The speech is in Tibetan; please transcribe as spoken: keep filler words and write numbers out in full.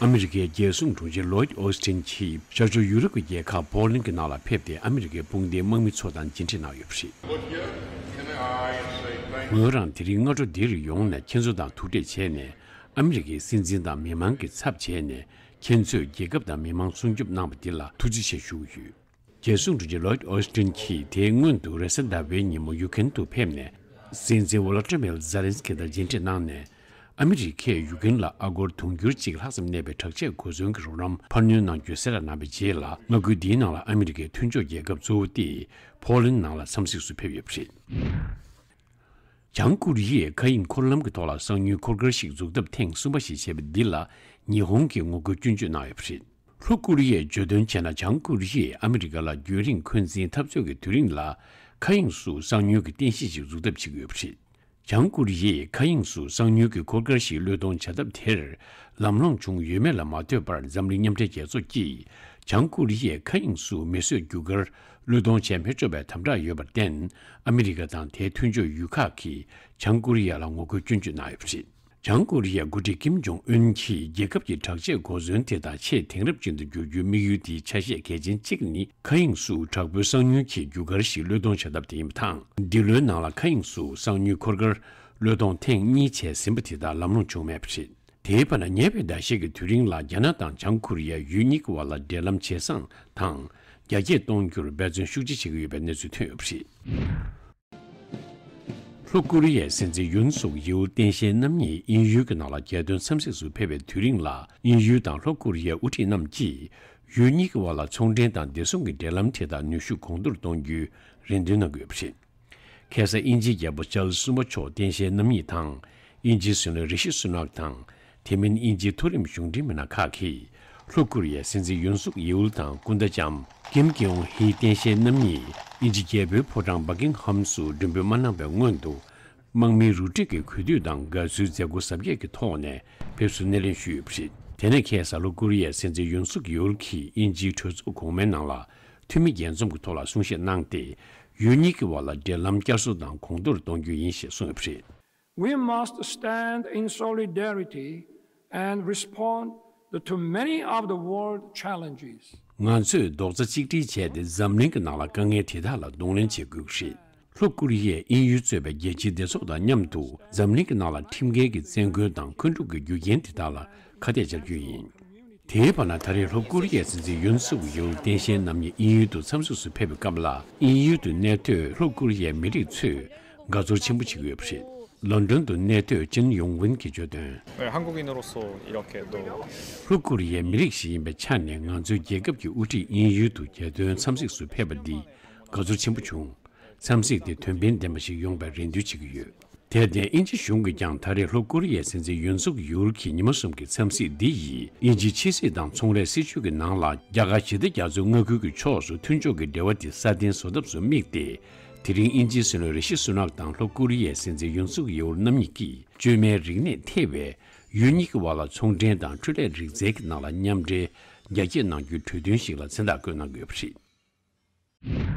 ཨ་མི་རི་ཀའི་རྒྱལ་སྲུང་དྲུང་ཆེ་ལོའིད་ཨོ་སི་ཊིན་གྱིས་ཤར་ཕྱོགས་ཡུ་རོབ་ཀྱི་རྒྱལ་ཁབ་པོ་ལན་གྱི་ནང་ལ་ཕེབས་ཏེ། ཨ་མི་རི་ཀའི་དཔུང་སྡེའི་དམག་མི་ཚོ་དང་མཇལ་འཕྲད་གནང་ཡོད་པ་རེད། ངོས་རང་དེ་རིང་སྔ་དྲོ་འདིར་ཡོང་ནས་ཁྱེད་ཚོ་དང་ཐུག་འཕྲད་བྱས་ནས། ཨ་མི་རི་ཀའི་སྲིད་འཛིན་དང་མི་མང་གི་ཚབ་བྱས་ནས། ཁྱེད་ཚོས་རྒྱལ་ཁབ་དང་མི་མང་སྲུང་སྐྱོབ་གནང་བ་འདི་ལ་ཐུགས་རྗེ་ཆེ་ཞུ་གི་ཡོད། རྒྱལ་སྲུང་དྲུང་ཆེ་ལོའིད་ཨོ་སི་ཊིན་གྱིས་དེའི་སྔོན་དུ་རེས་གཟའ་ཟླ་བའི་ཉིན་མོ་ཡུ་ཀེན་དུ་ཕེབས་ནས། སྲིད་འཛིན་ཝོ་ལོ་ཏི་མིར་ཛེ་ལན་སི་ཀི་དང་མཇལ་འཕྲད་གནང་ནས། ཨ་མི་རི་ཀས་ཡུ་ཀེན་ལ་ཨ་སྒོར་དུང་ཕྱུར་གཅིག་ལྷག་ཙམ་གནས་པའི་དྲག་ཆས་གོ་མཚོན་གྱི་རོགས་རམ་འཕར་སྣོན་གནང་རྒྱུའི་གསལ་བསྒྲགས་གནང་བའི་རྗེས་ལ། མངའ་ཁུལ་འདིའི་ནང་ལ་ཨ་མི་རི་ཀའི་མཐུན་ཕྱོགས་རྒྱལ་ཁབ་གཙོ་བོ་དེ་པོ་ལན་ནང་ལ་འཚམས་གཟིགས་སུ་ཕེབས་ཡོད་པ་རེད། བྱང་ཀོ་རི་ཡས་མཁའ་དབྱིངས་འཁོར་ལམ་གྱི་ཐོག་ལ་གསང་ཉུལ་འཁོར་སྐར་ཞིག་འཛུགས་ཐབས་ཐེངས་གསུམ་པ་ཞིག་བྱས་པ་འདི་ལ་ཉི་ཧོང་གིས་ངོ་རྒོལ་སྐྱོན་བརྗོད་གནང་ཡོད་པ་རེད། ལྷོ་ཀོ་རི་ཡས་བརྗོད་དོན་བྱས་ན། བྱང་ཀོ་རི་ཡས་ཨ་མི་རི་ཀ་ལ་རྒྱུན་རིང་འཁོན་འཛིན་འཐབ་རྩོད་ཀྱི་དུས་རིང་ལ། མཁའ་དབྱིངས་སུ་གསང་ཉུལ་གྱི་རྟེན་གཞི་ཞིག་འཛུགས་ཐབས་བྱེད་ཀྱི་ཡོད་པ་རེད། བྱང་ཀོ་རི་ཡས་མཁའ་དབྱིངས་སུ་གསང་ཉུལ་གྱི་འཁོར་སྐར་ཞིག་བློས་གཏོང་བྱ་ཐབས་དེར་ལམ་ལྷོང་བྱུང་ཡོད་མེད་ལ་མ་ལྟོས་པར། འཛམ་གླིང་མཉམ་འབྲེལ་རྒྱལ་ཚོགས་ཀྱིས་བྱང་ཀོ་རི་ཡས་མཁའ་དབྱིངས་སུ་མེ་གསོད་རྒྱུ་སྐར་བློས་གཏོང་བྱས་མི་ཆོག་པའི་དམ་དྲག་ཡོད་པར་བརྟེན། ཨ་མི་རི་ཀ་དང་དེའི་མཐུན་ཕྱོགས་ཡུལ་ཁག་གིས་བྱང་ཀོ་རི་ཡ་ལ་ངོ་རྒོལ་སྐྱོན་བརྗོད་གནང་ཡོད་པ་རེད། བྱང་ཀོ་རི་ཡའི་འགོ་ཁྲིད་ཀིམ་ཇོང་ཨུན་གྱིས། རྒྱལ་ཁབ་ཀྱི་དྲག་ཆས་གོ་མཚོན་དེ་དག་ཆེས་དེང་རབས་ཅན་དུ་བསྒྱུར་རྒྱུའི་དམིགས་ཡུལ་དེའི་ཆ་ཤས་གལ་ཆེན་གཅིག་ནི། མཁའ་དབྱིངས་སུ་དྲག་པོའི་གསང་ཉུལ་གྱི་རྒྱུ་སྐར་ཞིག་བློས་གཏོང་བྱ་ཐབས་དེ་ཡིན་པ་དང་། འདི་ལོའི་ནང་ལ་མཁའ་དབྱིངས་སུ་གསང་ཉུལ་འཁོར་སྐར་བློས་གཏོང་ཐེངས་གཉིས་བྱས་ཟིན་པ་དེ་དག་ལམ་ལྷོང་བྱུང་མེད་པ་རེད། དེའི་བར་ན། ཉེ་བའི་ཟླ་ཤས་ཀྱི་དུས་རིང་ལ། རྒྱ་ནག་དང་བྱང་ཀོ་རི་ཡ་ཡུལ་གཉིས་ཀྱི་བར་ལ་འབྲེལ་ལམ་ཇེ་བཟང་དང་རྒྱ་སྐྱེད་གཏོང་རྒྱུར་འབད་བརྩོན་ཤུགས་ཆེ་བྱེད་ཀྱི་ཡོད་པའི་གནས་ཚུལ་ཐོན་ཡོད་པ་རེད། ལྷོ་ཀོ་རི་ཡའི་སྲིད་འཛིན་ཡུན་སུག་ཡེའོལ་སྟངས་དཔྱལ་རྣམ་གཉིས་དབྱིན་ཡུལ་གྱི་ནང་ལ་རྒྱལ་དོན་འཚམས་གཟིགས་སུ་ཕེབས་པའི་དུས་རིང་ལ། དབྱིན་ཡུལ་དང་ལྷོ་ཀོ་རི་ཡའི་དབུ་ཁྲིད་རྣམས་ཀྱིས་ཡུལ་གཉིས་ཀྱི་བར་ལ་ཚོང་འབྲེལ་དང་བདེ་སྲུང་གི་འབྲེལ་ལམ་དེ་དག་ནུས་ཤུགས་གོང་མཐོར་གཏོང་རྒྱུའི་རེ་འདུན་གནང་གི་ཡོད་པ་རེད། ཁ་སང་དབྱིན་ཇིའི་རྒྱལ་པོ་ཅཱལ་སི་གསུམ་པ་མཆོག་སྟངས་དཔྱལ་རྣམ་གཉིས་དང་། དབྱིན་ཇིའི་སྲིད་བློན་རི་ཤི་སུ་ནག་དང་། དེ་མིན་དབྱིན་ཇིའི་མཐོ་རིམ་གཞུང་འབྲེལ་མི་སྣ་ཁག་གིས། ལྷོ་ཀོ་རི་ཡའི་སྲིད་འཛིན་ཡུན་སུག་ཡེའོལ་དང་སྐུ་ཟླ་ལྕམ་ཀིམ་ཀྱོང་ཧི་སྟངས་དཔྱལ་རྣམ་གཉིས་དབྱིན་ཇི་རྒྱལ་པོའི་ཕོ་བྲང་བྷ་ཀིང་ཧམ་སུ་མགྲོན་འབོད་མ་གནང་བའི་སྔོན་དུ། དམག་མིའི་རུ་སྒྲིག་གི་གུས་འདུད་དང་དགའ་བསུའི་མཛད་སྒོ་གཟབ་རྒྱས་ཀྱི་ཐོག་ནས་ཕེབས་བསུ་སྣེ་ལེན་ཞུས་ཡོད་པ་རེད། དེ་ནས་ཁ་སང་ལྷོ་ཀོ་རི་ཡའི་སྲིད་འཛིན་ཡུན་སུག་ཡེའོལ་གྱིས་དབྱིན་ཇིའི་གྲོས་ཚོགས་གོང་མའི་ནང་ལ་འཐུས་མི་རྒྱས་འཛོམས་ཀྱི་ཐོག་ལ་གསུང་བཤད་གནང་སྟེ། ཡུལ་གཉིས་ཀྱི་བར་ལ་འབྲེལ་ལམ་བསྐྱར་གསོ་དང་གོང་མཐོར་གཏོང་རྒྱུ་ཡིན་ཞེས་གསུངས་ཡོད་པ་རེད། We must stand in solidarity and respond to many of the world challenges. ང་ཚོས་རྡོག་རྩ་གཅིག་སྒྲིལ་བྱས་ཏེ། འཛམ་གླིང་གི་ནང་ལ་དཀའ་ངལ་དེ་དག་ལ་གདོང་ལེན་བྱེད་དགོས་ཀྱི་རེད། ལྷོ་ཀོ་རི་ཡས་དབྱིན་ཡུལ་གཙོས་པའི་རྒྱལ་སྤྱིའི་སྡེ་ཚོགས་དང་མཉམ་དུ་འཛམ་གླིང་གི་ནང་ལ་ཁྲིམས་འགལ་གྱི་བཙན་རྒོལ་དང་འཁོན་འཁྲུག་གི་རྒྱུ་རྐྱེན་དེ་དག་ལ་ཁ་གཏད་བཅག་རྒྱུ་ཡིན། དེའི་བར་ན། ད་རེས་ལྷོ་ཀོ་རི་ཡའི་སྲིད་འཛིན་ཡུན་སུག་ཡེའོལ་སྟངས་དཔྱལ་རྣམ་གཉིས་དབྱིན་ཡུལ་དུ་འཚམས་གཟིགས་སུ་ཕེབས་པའི་སྐབས་ལ། དབྱིན་ཡུལ་དུ་གནས་སྡོད་ལྷོ་ཀོ་རི་ཡའི་མི་རིགས་ཚོས་དགའ་ཚོར་ཆེན་པོ་བྱེད་ཀྱི་ཡོད་པ་རེད། ལོན་ཌོན་དུ་གནས་སྡོད་ཅིན་ཡོང་ཝིན་གྱིས་བརྗོད་དོན། 네, 한국인으로서 이렇게 또 ལྷོ་ཀོ་རི་ཡའི་མི་རིགས་ཤིག་ཡིན་པའི་ཆ་ནས། ང་ཚོའི་རྒྱལ་ཁབ་ཀྱི་དབུ་ཁྲིད་དབྱིན་ཡུལ་དུ་རྒྱལ་དོན་འཚམས་གཟིགས་སུ་ཕེབས་པ་འདི་དགའ་ཚོར་ཆེན་པོ་བྱུང་། འཚམས་གཟིགས་དེ་དོན་ཕན་ལྡན་པ་ཞིག་ཡོང་བའི་རེ་འདུན་བྱེད་ཀྱི་ཡོད། དེར་བརྟེན། དབྱིན་ཇི་གཞུང་གིས་ཀྱང་ད་རེས་ལྷོ་ཀོ་རི་ཡའི་སྲིད་འཛིན་ཡུན་སུག་ཡུལ་གྱི་ཉི་མ་གསུམ་གྱི་འཚམས་གཟིགས་འདི་ཡིས། དབྱིན་ཇིའི་ཕྱི་སྲིད་དང་ཚོང་ལས་སྲིད་ཇུས་ཀྱི་ནང་ལ། རྒྱ་གར་ཞི་བདེ་རྒྱ་མཚོའི་མངའ་ཁུལ་གྱི་ཕྱོགས་སུ་མཐུན་ཕྱོགས་ཀྱི་འབྲེལ་བ་དེ་སྲ་བརྟན་བཟོ་ཐབས་སུ་དམིགས་ཏེ། དེ་རིང་དབྱིན་ཇིའི་སྲིད་བློན་རི་ཤི་སུ་ནག་དང་ལྷོ་ཀོ་རི་ཡའི་སྲིད་འཛིན་ཡུན་སུག་ཡེའོལ་རྣམ་གཉིས་ཀྱིས། བཅོས་མའི་རིག་གནས་ཐེ་བའི་ཡུལ་གཉིས་ཀྱི་བར་ལ་ཚོང་འབྲེལ་དང་འཕྲུལ་ལས་རིག་རྩལ་གྱི་ནང་ལ་མཉམ་འབྲེལ་རྒྱ་སྐྱེད་གནང་རྒྱུའི་གྲོས་མཐུན་ཞིག་ལ་མཚན་རྟགས་བཀོད་གནང་དགོས་པ་རེད།